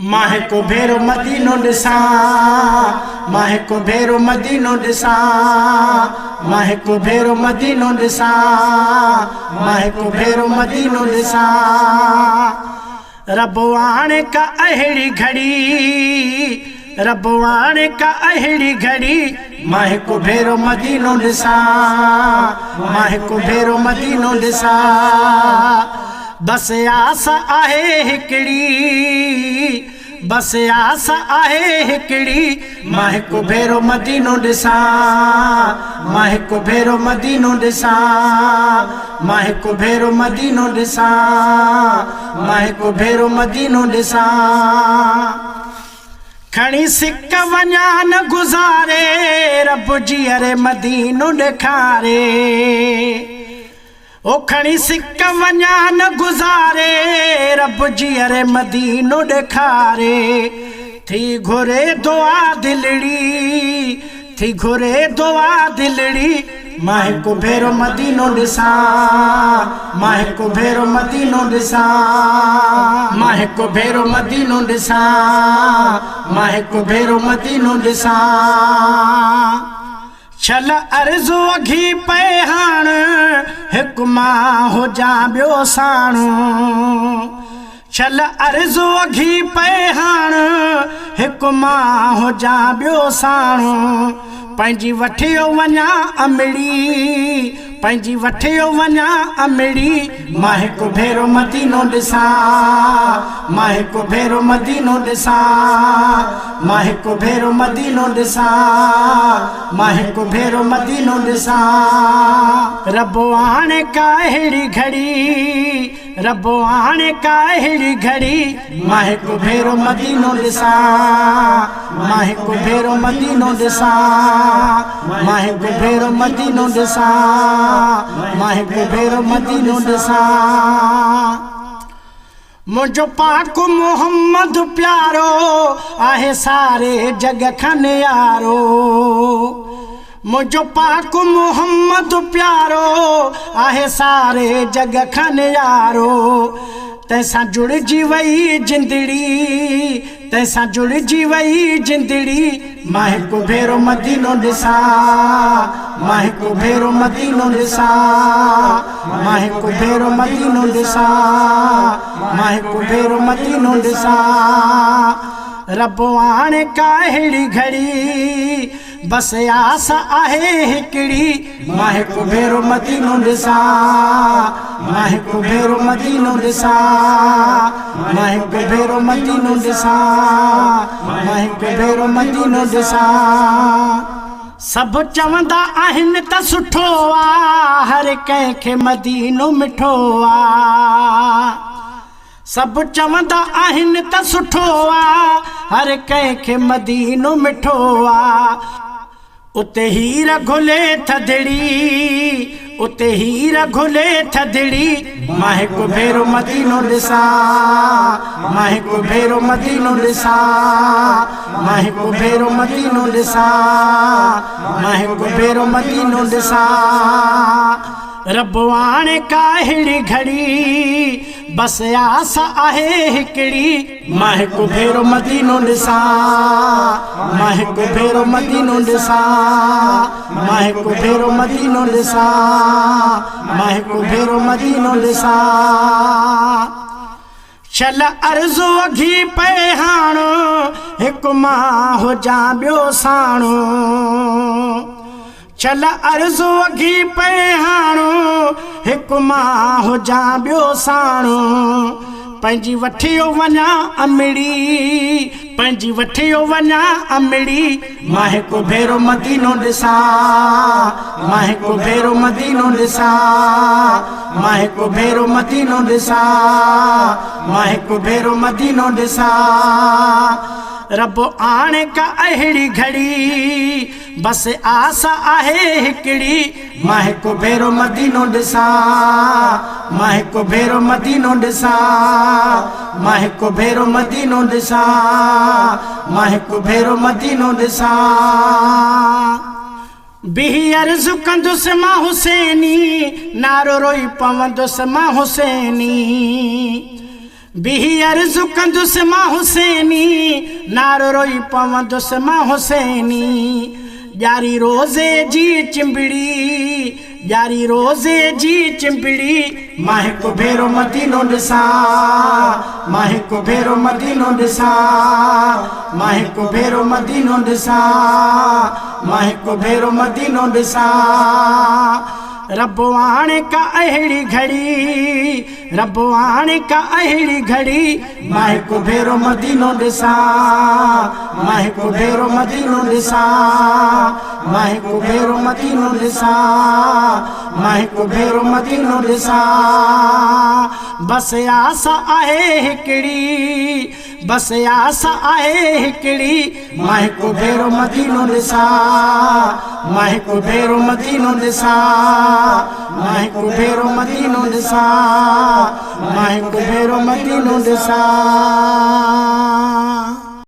مان هڪ ڀيرو مدينو ڏسان، مان هڪ ڀيرو مدينو ڏسان، مان هڪ ڀيرو مدينو ڏسان، مان هڪ ڀيرو مدينو ڏسان. رب آڻي ڪا اهڙي گهڙي، رب آڻي ڪا اهڙي گهڙي، مان هڪ ڀيرو مدينو ڏسان، مان هڪ ڀيرو مدينو ڏسان. بس آس آهي هڪڙي، بس آس آهي هڪڙي، مان هڪ ڀيرو مدينو ڏسان، مان هڪ ڀيرو مدينو ڏسان، مان هڪ ڀيرو مدينو ڏسان، مان هڪ ڀيرو مدينو ڏسان. کڻي سڪ وڃان گذاري، رب جيئري مدينو ڏيکاري. او کڻي سڪ وڃان گذاري، رب جيئري مدينو ڏيکاري. ٿي گهري دعا دلڙي، ٿي گهري دعا دلڙي، مان هڪ ڀيرو مدينو ڏسان، مان هڪ ڀيرو مدينو ڏسان، مان هڪ ڀيرو مدينو ڏسان، مان هڪ ڀيرو مدينو ڏسان. ڇل عرض اگهي پئي هاڻ، هڪ مان هجان ٻيو ساڻ. ڇل عرض اگهي پئي هاڻ، هڪ مان هجان ٻيو ساڻ. پنهنجي وٺيو وڃان امڙي، پنهنجي وٺيو وڃان امڙي، مان هڪ ڀيرو مدينو ڏسان، مان هڪ ڀيرو مدينو ڏسان، مان هڪ ڀيرو مدينو ڏسان، مان هڪ ڀيرو مدينو ڏسان. رب آڻي ڪا اهڙي گهڙي، رب آڻي ڪا اهڙي گهڙي، مان هڪ ڀيرو مدينو ڏسان، مان هڪ ڀيرو مدينو ڏسان، مان هڪ ڀيرو مدينو ڏسان، مان هڪ ڀيرو مدينو ڏسان. منهنجو پاڪ محمد پيارو، آهي ساري جڳ کان نيارو. منهنجو پاڪ محمد پيارو، آهي ساري جڳ کان نيارو. تنهن سان جڙجي وئي جندڙي، تنهن سان جڙجي وئي جندڙي، مان هڪ ڀيرو مدينو ڏسان، مان هڪ ڀيرو مدينو ڏسان، مان هڪ ڀيرو مدينو ڏسان، مان هڪ ڀيرو مدينو ڏسان. رب آڻي ڪا اهڙي گهڙي، بس آس آهي هڪڙي، مان هڪ ڀيرو مدينو ڏسان، مان هڪ ڀيرو مدينو ڏسان، مان هڪ ڀيرو مدينو ڏسان، مان هڪ ڀيرو مدينو ڏسان. سڀ چوندا آهن ته سٺو آ، هر ڪنهن کي مدينو مٺو آ. سڀ چوندا آهن ته سٺو آ، هر ڪنهن کي مدينو مٺو آ. اتي هير گهلي ٿڌڙي، اتي هير گهلي ٿڌڙي، مان هڪ ڀيرو مدينو ڏسان، مان هڪ ڀيرو مدينو ڏسان، مان هڪ ڀيرو مدينو ڏسان، مان هڪ ڀيرو مدينو ڏسان. رب آڻي ڪا اهڙي گهڙي، بس آس آهي هڪڙي، مان هڪ ڀيرو مدينو ڏسان، مان هڪ ڀيرو مدينو ڏسان، مان هڪ ڀيرو مدينو ڏسان، مان هڪ ڀيرو مدينو ڏسان. شل عرض اگهي پئي هاڻ، هڪ مان هجان ٻيو ساڻ. شل عرض اگهي پئي هاڻ، هڪ مان هجان ٻيو ساڻ. پنهنجي وٺيو وڃان امڙي، پنهنجي وٺيو وڃان امڙي، مان هڪ ڀيرو مدينو ڏسان، مان هڪ ڀيرو مدينو ڏسان، مان هڪ ڀيرو مدينو ڏسان، مان هڪ ڀيرو مدينو ڏسان. رب آڻي ڪا اهڙي گهڙي، بس آس آهي هڪڙي، مان هڪ ڀيرو مدينو ڏسان، مان هڪ ڀيرو مدينو ڏسان، مان هڪ ڀيرو مدينو ڏسان، مان هڪ ڀيرو مدينو ڏسان. بيهي عرض ڪندس مان حسيني، نعرو روئي پوندس مان حسيني. بيهي عرض ڪندس مان حسيني، نار روئي پوندس مان حسيني. ڄاري روزي جي چنبڙي، ڄاري روزي جي چنبڙي، مان هڪ ڀيرو مدينو ڏسان، مان هڪ ڀيرو مدينو ڏسان، مان هڪ ڀيرو مدينو ڏسان، مان هڪ ڀيرو مدينو ڏسان. رب آڻي ڪا اهڙي گهڙي، رب آڻي ڪا اهڙي گهڙي، مان هڪ ڀيرو مدينو ڏسان، مان هڪ ڀيرو مدينو ڏسان، مان هڪ ڀيرو مدينو ڏسان، مان هڪ ڀيرو مدينو ڏسان. بس آس آهي هڪڙي، بس آس آهي هڪڙي، مان هڪ ڀيرو مدينو ڏسان، مان هڪ ڀيرو مدينو ڏسان، مان هڪ ڀيرو مدينو ڏسان، مان هڪ ڀيرو مدينو ڏسان.